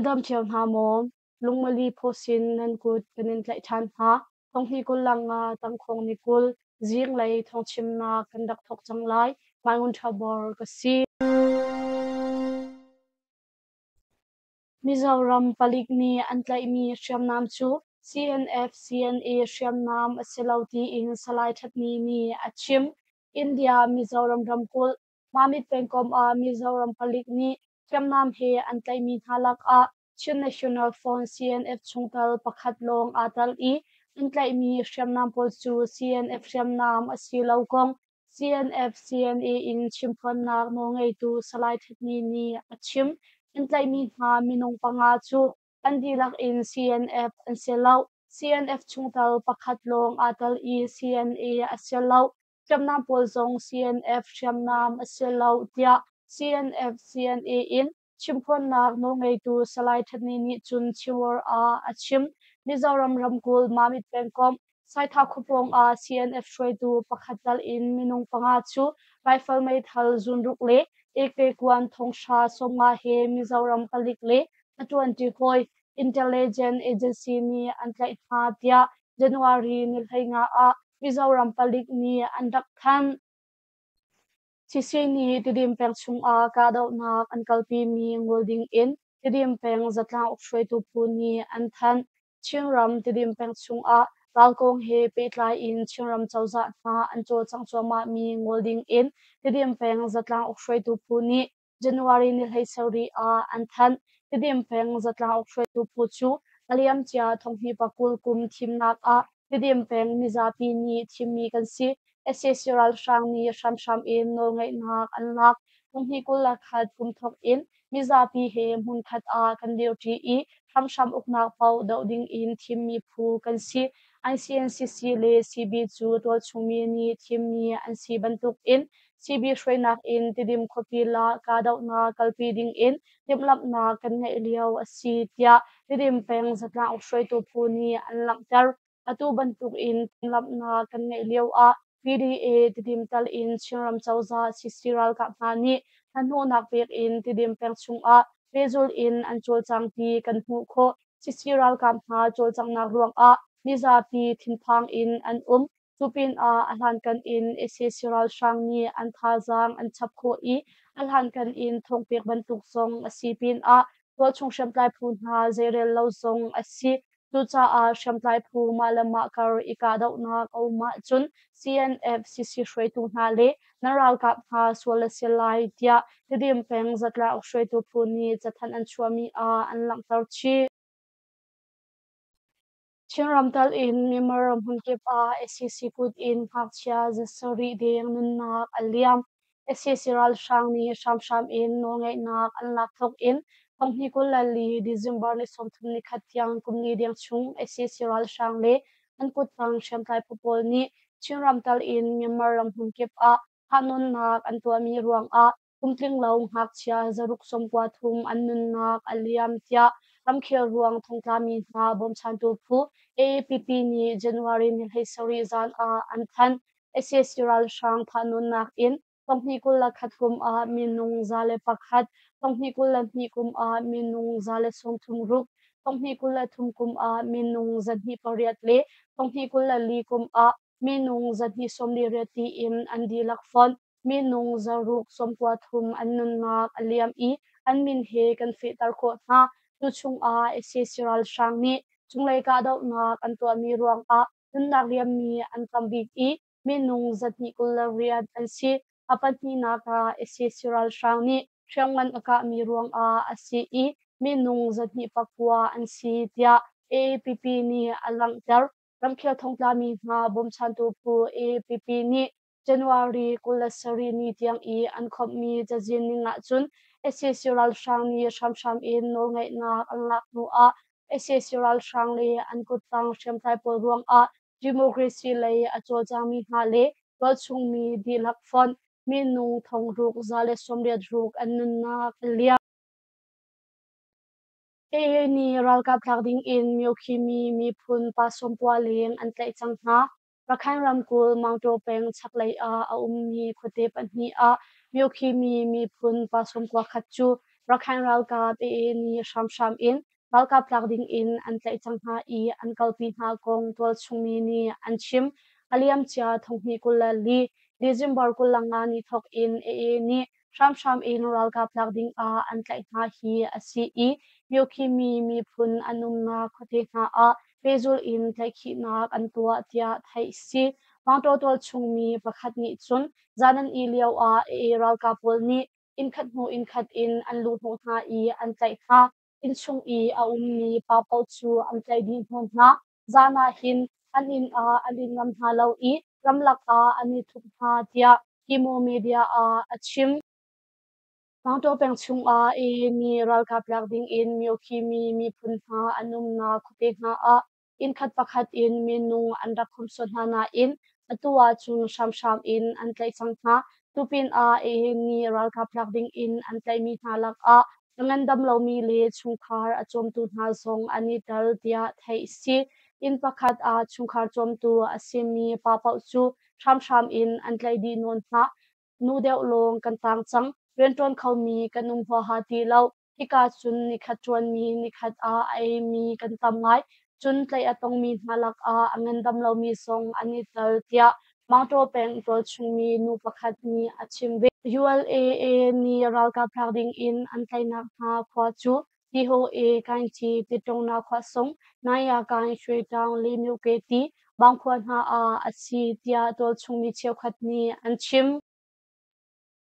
Na dam cio hna maw? Lungmali phawsin nan kut kan in tlaih ṭhan hna. Thonghni 20 lang nga tangkhawng ni 20 zinglei thawngchimnak kan rak thawk cang lai. Mai Ngun Ṭha Bor ka si. Mizoram palik nih an tlaihmi hriamnam cu CNF-CNA hriamnam a si lo tiin Salai Thatni nih a chim. India Mizoram ramkulh Mamit pengkomh ah Mizoram palik nih hriamnam he an tlaihmi hna lakah Chin National Front CNF chungtel pakhat lawng aa tel i an tlaihmi hriamnam pawl cu CNF hriamnam a si lo kong CNF-CNA in chimphuannak nawlngeitu Salai Htet Ni nih a chim. An tlaihmi hna minung panga cu an dihlak in CNF an si lo. CNF chungtel pakhat lawng aa tel i CNA a si lo. Hriamnam pawl zong CNF hriamnam a si lo tiah CNF-CNA in Chimphuannak nawlngeitu Salai Htet Ni nih cun Chiwar ah a chim. Mizoram ramkulh Mamit pengkomh Saitha khuapawng ah CNF hruaitu pakhat tal in minung panga cu rifle meithal zunruk le AK kuan thonghra 50 he Mizoram palik le a ṭuanṭi hawi Intelligence Agency nih an tlaih hna tiah January ni 15 ah Mizoram palik nih an rak thanh. Thisi nih Tidim peng chungah kahdohnak an kalpimi ngol dingin Tidim peng zatlang ukhruaitu phu nih an thanh. Chinram Tidim peng chungah ralkong he pehtlai in Chinram cozah hna an cawlcangh cuahmahmi ngol dingin Tidim peng zatlang ukhruaitu phu nih January ni 17 ah an thanh. Tidim peng zatlang ukhruaitu phu cu a liamcia thonghnih 20 kum thimnak ah Tidim peng mizapi nih thimmi kan si. Sac ralhrang nih hramhram in nawlngeihnak an lak. Thonghnih 21 kum thawk in mizapi he hmunkhat ah kan dirṭi i hramhram uknak paoh doh ding in thimmi phu kan si. ICNCC le CB cu tualchungmi nih thimmi an si bantukin CB hruainak in Tidim khuapi la kahdohnak kalpi ding in timhlamhnak kan ngeih lio a si tiah Tidim peng zatlang hruaitu phu nih an langhter. Atu bantuk in timhlamhnak kan ngeih lio ah PDA Tidim tal in Chinram cozah CC ralkap hna nih hnahnawhnak pek in Tidim peng chungah pehzulh in an cawlcang ti kan hmuh khawh. CC ralkap hna cawlcanghnak ruangah mizapi thinphang in an um. Cu pinah a hlankan in sac ralhrang nih an thazaang an chap khawh i a hlankan in thawngpek bantuk zong a si pinah tualchung hriamtlai phu hna zeirel lo zong a si. Cucaah hriamtlai phu mah le mah kar i kahdohnak a um ahcun CNF CC hruaitu hna le nan ralkap hna sual a si lai tiah Tidim peng zatlang hruaitu phu nih cathanh an chuahmi ah an langhter chih. Chinram tal in Myanmar ram hmunkip ah sac kut in ngakchia 700 deng nunnak a liam. Sac ralhrang nih hramhram in nawlngeihnak an lak thawk in thonghnih 24 December ni 31 tiang kum li deng chung sac ralhrang le an kuttang hriamtlai phu pawl nih Chinram tal in Myanmar ram hmunkip ah thahnawnnak an tuahmi ruangah kumtlinglo ngakchia 693 an nunnak a liam tiah ramkhel ruang thongtlami hna bawmchantu phu AAPP nih January ni 17 zan ah an thanh. Sac ralhrang thahnawnnak in thonghnih 21 kum ah minung 101, thonghnih 22 kum ah minung 136, thonghnih 23 kum ah minung 208 le thonghnih 24 kum ah minung 248 tiin an dihlak fonh. Minung 693 an nunnak a liam i an min he kan fehter khawh hna. Cu chungah sac ralhrang nih cunglei kahdohnak an tuahmi ruangah nunnak liammi an tam bik i minung 228 an si. A pahnihnak ah sac ralhrang nih hriamngan a kahmi ruangah a si i minung 209 an si tiah AAPP nih a langhter. Ramkhel thongtlami hna bawmchantu phu AAPP nih January 27 ni tiang i an khawmhmi cazin ning ahcun sac ralhrang nih hramhram in nawlngeihnak an lak hnu ah sac ralhrang le an kuttang hriamtlai pawl ruangah democracy lei a cawlcangmi hna le tualchungmi dihlak fonh minung thongruk 186 an nunnak a liam. AA nih ralkap thlak ding in Myokhimi miphun pa 90 leng an tlaih cang hna. Rakhine ramkulh Maungtaw peng chaklei ah a ummi khuate pahnih ah Myokhimi miphun pa 91 cu Rakhine ralkap AA nih hramhram in ralkap tlak ding in an tlaih cang hna i an kalpi hna kong tualchungmi nih an chim. A liamcia thonghnih 24 December 25 ni thawk in AA nih hramhram in ralkap tlak ding ah an tlaih hna hi a si i Myokhimi miphun an umnak khuate hna ah pehzul in tlaihkhihnak an tuah tiah theih si. Mangtaw tualchungmi pakhat nih cun zan an ih lio ah AA ralkap pawl nih innkhat hnu innkhat in an luhhnawh hna i an tlaih hna. Innchung i a ummi pa paoh cu an tlaih dih hnu hna. Zan ah hin an inn ah an in ngam hna lo i ramlak ah an i thup hna tiah Kimo Media ah a chim. Mangtaw peng chungah AA nih ralkap lak dingin Myokhimi miphun hna an umnak khuate hna ah innkhat pakhat in minung an rak khomhsuat hna nain atu ahcun hramhram in an tlaih cang hna. Tupin ah AA nih ralkap lak dingin an tlaihmi hna lakah a ngandam lomi le chungkhar a cawmtu hna zong an i tel tiah theih a si. Inn pakhat ah chungkhar cawmtu a simi pa paoh cu hramhram in an tlaih dih nawn hna. Nu deuh lawng kan tang cang. Rianṭuan khomi kan um huaha ti lo. Hika cun nikhat ṭuanmi nikhat ah a eimi kan tam ngai. Cun tlaih a tongmi hna lakah a ngandam lomi zong an i tel tiah Mangtaw peng tualchungmi nu pakhat nih a chim ve. ULAA nih ralkap thlak dingin an tlaihnak hna khua cu Tihaw-e, Kaingci, Titawngna khuasung, Nayakaing, Shwetaung le Myoketi, Bangkhua hna ah a si tiah tualchungmi cheukhat nih an chim.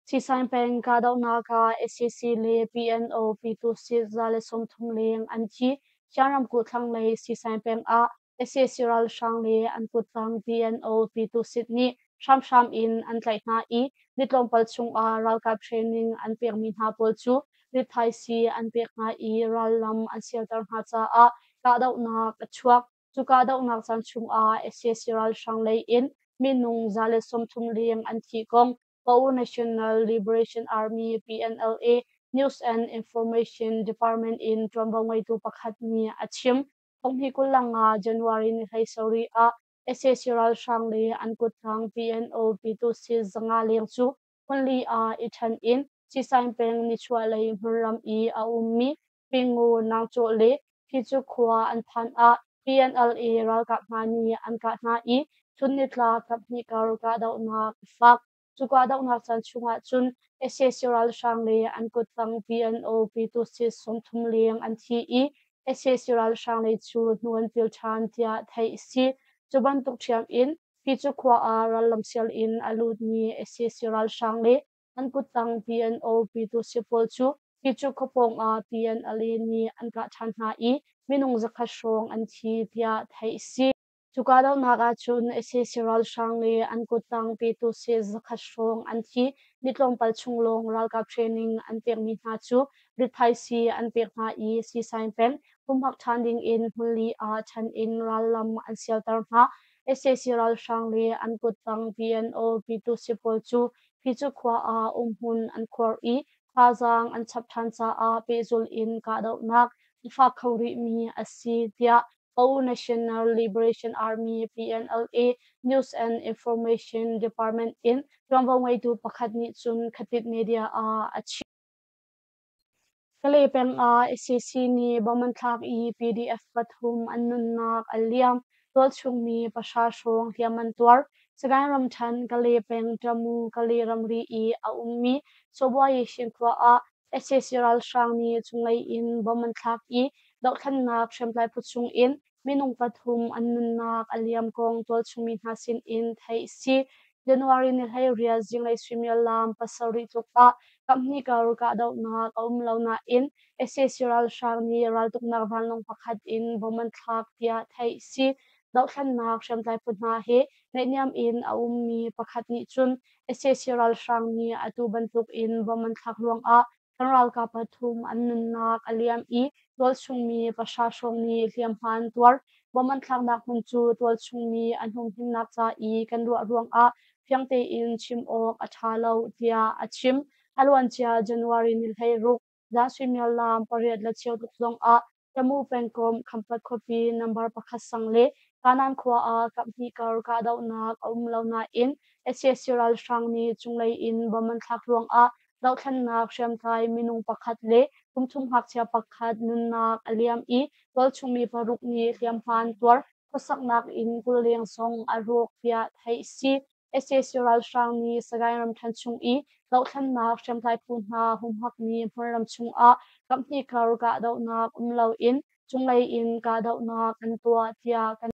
Sisain peng kahdohnak ah sac le PNO Pyituhsit 130 leng an thi. Siang ramkulh thlanglei Sisain peng ah sac ralhrang le an kuttang PNO Pyituhsit nih hramhram in an tlaih hna i ni tlawmpal chungah ralkap training an pekmi hna pawl cu rithaisii an pek hna i rallam an sialter hna caah kahdohnak a chuak. Cu kahdohnak caan chungah sac ralhrang lei in minung 130 leng an thih kong Pao National Liberation Army PNLA News and Information Department in ṭuanvo ngeitu pakhat nih a chim. Thonghnih 25 January ni 17 ah sac ralhrang le an kuttang PNO Pyituhsit 500 leng cu hmunli ah i ṭhen in Sisain peng nichuahlei hmunram i a ummi Pingu, Nangcawh le Phicu khua an phan ah PNLA ralkap hna nih an kah hna i chun nitlak kaphnih kar kahdohnak a fak. Cu kahdohnak caan chungah cun sac ralhrang le an kuttang PNO Pyituhsit 30 leng an thi i sac ralhrang lei cu hnu an pil ṭhan tiah theih a si. Cu bantuk ṭhiam in Phicu khua ah rallam sial in a lutmi sac ralhrang le an kuttang PNO Pyituhsit pawl cu Phicu khua pawng ah PNLA nih an kah ṭhan hna i minung 100 hrawng an thi tiah theih a si. Cu kahdohnak ahcun sac ralhrang le an kuttang Pyituhsit 100 hrawng an thi. Ni tlawmpal chung lawng ralkap training an pekmi hna cu rithaisii an pek hna i siisain peng humhak ṭhan dingin hmunli ah ṭhen in rallam an sialter hna. Sac ralhrang le an kuttang PNO Pyituhsit pawl cu Phicu khua ah umhmun an khuar i thazaang an chap ṭhan caah pehzulh in kahdohnak a fak kho rihmi a si tiah Pao National Liberation Army PNLA News and Information Department in ṭuanvo ngeitu pakhat nih cun Khatit Media ah a chim. Kalay peng ah sac nih bomb an thlak i PDF pathum an nunnak a liam. Tualchung mi pahra hrawng hliam an tuar. Sagaing ramṭhen Kalay peng Tamu Kalay ramri i a ummi Sawbuayi khua ah sac ralhrang nih cunglei in bomb an thlak i dohthlennak hriamtlai phu chung in minung pathum an nunnak a liam kong tualchung mi hna sin in theih a si. January ni 18 zinglei suimilam 7 tluk ah kaphnih kar kahdohnak a um lo nain sac ralhrang nih raltuknak vanlawng pakhat in bomb an thlak tiah theih a si. Dohthlennak hriamtlai phu hna he naihniam in a ummi pakhat nih cun sac ralhrang nih atu bantuk in bomb an thlak ruangah kan ralkap pathum an nunnak a liam i tualchungmi pahra hrawng nih hliamhma an tuar. Bomb an thlaknak hmun cu tualchungmi an humhimnak ca i kan ruah ruangah fiang tein chim awk a ṭha lo tiah a chim. A luancia January ni 16 zan suimilam 8:15 tluk zongah Tamu pengkomh Khampat khuapi number pakhat sang le Kanan khua ah kaphnih kar kahdohnak a um lo nain sac ralhrang nih cunglei in bomb an thlak ruangah dohthlennak hriamtlai minung pakhat le kumthum ngakchia pakhat nunnak a liam i tualchung mi paruk nih hliamhma an tuar. Khuasaknak inn 20 leng zong a rawk tiah theih a si. Sac ralhrang nih Sagaing ramṭhen chung i dohthlennak hriamtlai phu hna humhakmi hmunram chungah kaphnih kar kahdohnak um loin cunglei in kahdohnak an tuah tiah kan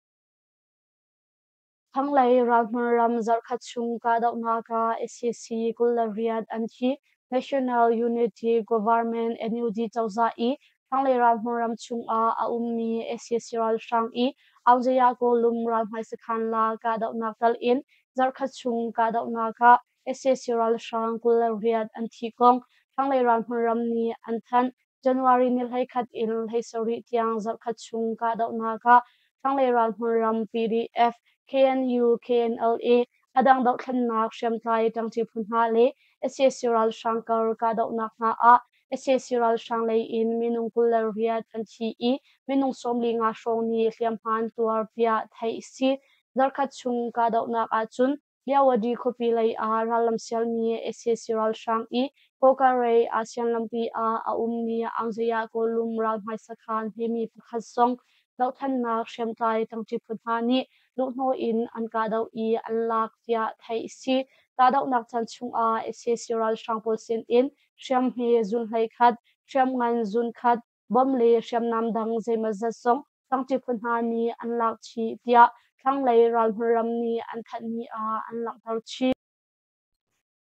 Thlanglei ralhmun ram zarhkhat chung kahdohnak ah sac 28 an thi. National Unity Government NUG cozah i thlanglei ralhmun ram chungah a ummi sac ralhrang i Aungzaya Kawlum ralhmai sakhan la kahdohnak tal in zarhkhat chung kahdohnak ah sac ralhrang 28 an thi kong thlanglei ralhmun ram nih an thanh. January ni 11 in 17 tiang zarhkhat chung kahdohnak ah thlanglei ralhmun ram PDF, KNU, KNLA, a dang dohthlennak hriamtlai ṭangṭi phu hna le sac ralhrang kar kahdohnak hna ah sac ralhrang lei in minung 28 an thi i minung 45 hrawng nih hliamhma an tuar tiah theih a si. Zarhkhat chung kahdohnak ahcun Myawaddy khuapi lei ah rallam sialmi sac ralhrang i Kawkarei ASEAN lampi ah a ummi Aungzaya Kawlum ralhmai sakhan hmemi pakhat zong dohthlennak hriamtlai ṭangṭi phu hna nih luhhnawh in an kahdoh i an lak tiah theih a si. Kahdohnak caan chungah sac ralhrang pawl sinin hriamhme zun 11, hriamngan zun khat, bom le hriamnam dang zeimawzat zong ṭangṭi phu hna nih an lak chih tiah thlanglei ralhmun ram nih an thanhmi ah an langhter chih.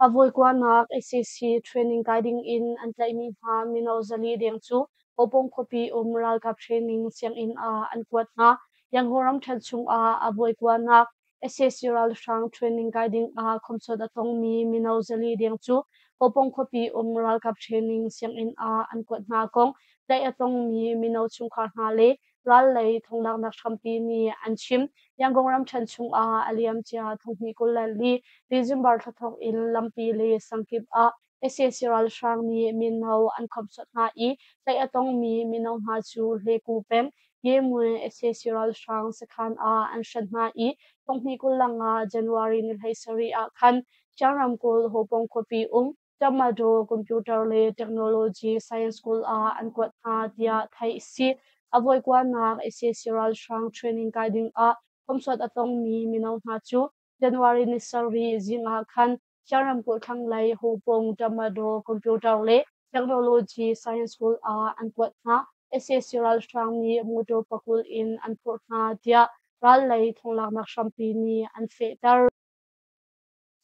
A voikuanak sac training kai ding in an tlaihmi hna mino 400 deng cu Hopong khuapi um ralkap training sianginn ah an kuat hna. Yangon ramṭhen chungah a voikuanak sac ralhrang training kai ding ah khomsuat a tongmi mino 400 deng cu Hopong khuapi um ralkap training sianginn ah an kuat hna kong tlaih a tongmi mino chungkhar hna le ral lei thonglaknak hrampi nih an chim. Yangon ramṭhen chungah a liamcia 2024 December thla thawk in lampi le sangkip ah sac ralhrang nih mino an khomsuat hna i tlaih a tongmi mino hna cu Hleku peng Yemwe sac ralhrang sakhan ah an hren hna i 2025 January ni 17 ah khan Shan ramkulh Hopong khuapi um Tamado Computer le Technology Science School ah an kuat hna tiah theih a si. A voikuanak sac ralhrang training kai ding ah khomsuat a tongmi mino hna cu January ni 7 zing ah khan Shan ramkulh thlanglei Hopong Tamado Computer le Technology Science School ah an kuat hna. Sac ralhrang nih motor 20 in an phurh hna tiah ral lei thonglaknak hrampi nih an fehter.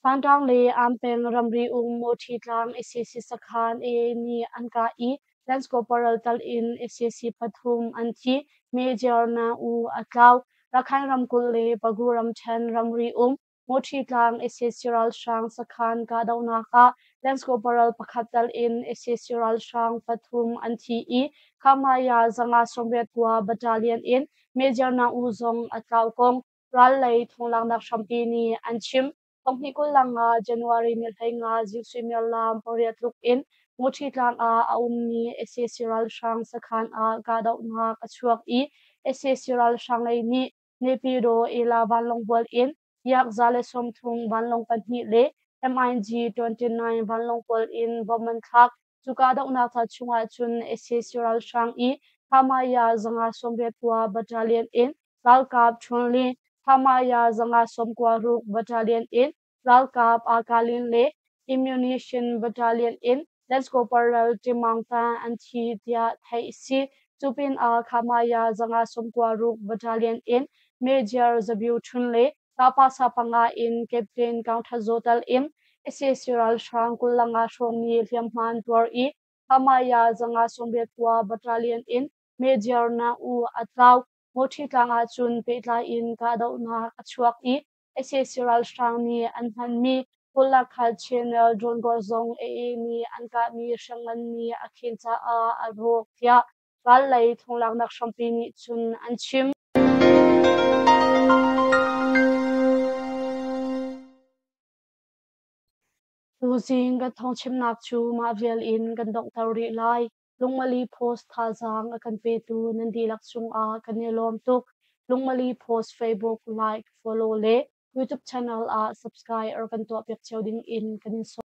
Vanrang le Ampeng ramri um Mawṭhi tlang sac sakhan AA nih an kah i Lance Corporal tal in sac pathum an thi. Major Na U a tlau. Rakhine ramkulh le Pagu ramṭhen ramri um Mawṭhi tlang sac ralhrang sakhan kahdohnak ah Lance Corporal pakhat tal in sac ralhrang pathum an thi i Khahmaya 589 Battalion in Major Na U zong a tlau kong ral lei thonglaknak hrampi nih an chim. 2025 January ni 15 zing suimilam 8 tluk in Mawṭhi tlang ah a ummi sac ralhrang sakhan ah kahdohnak a chuak i sac ralhrang lei nih Naypyidaw Ela vanlawng bual in Yak 130 vanlawng pahnih le MiG-29 vanlawng pawl in bomb an thlak. Cu kahdohnak ca chungah cun sac ralhrang i Khamaya 589 Battalion in ralkap Chunli, Khamaya 596 Battalion in ralkap Akalin le Ammunition Battalion in Lance Corporal Timangta an thi tiah theih a si. Cu pinah Khamaya 596 Battalion in Major Zabiu Htun le Kapasa panga in Captain Kaung Tha Zaw tal in sac ralhrang 25 hrawng nih hliamhma an tuar i Khamaya 589 Battalion in Major Na U a tlau. Mawṭhi tlang ahcun pehtlai in kahdohnak a chuak i sac ralhrang nih an hmanmi Kawlakhat Channel drone gor zong AA nih an kahmi hriamngan nih a khen caah a rawk tiah ral lei thonglaknak hrampi nih cun an chim. Tuzing kan thawngchimnak cu mah vial in kan donghter rih lai. Lungmali Post thazaang a kan petu nan dihlak cungah kan i lawm tuk. Lungmali Post Facebook like, follow le YouTube channel ah subscribe or kan tuahpiak cio ding in kan in sawm.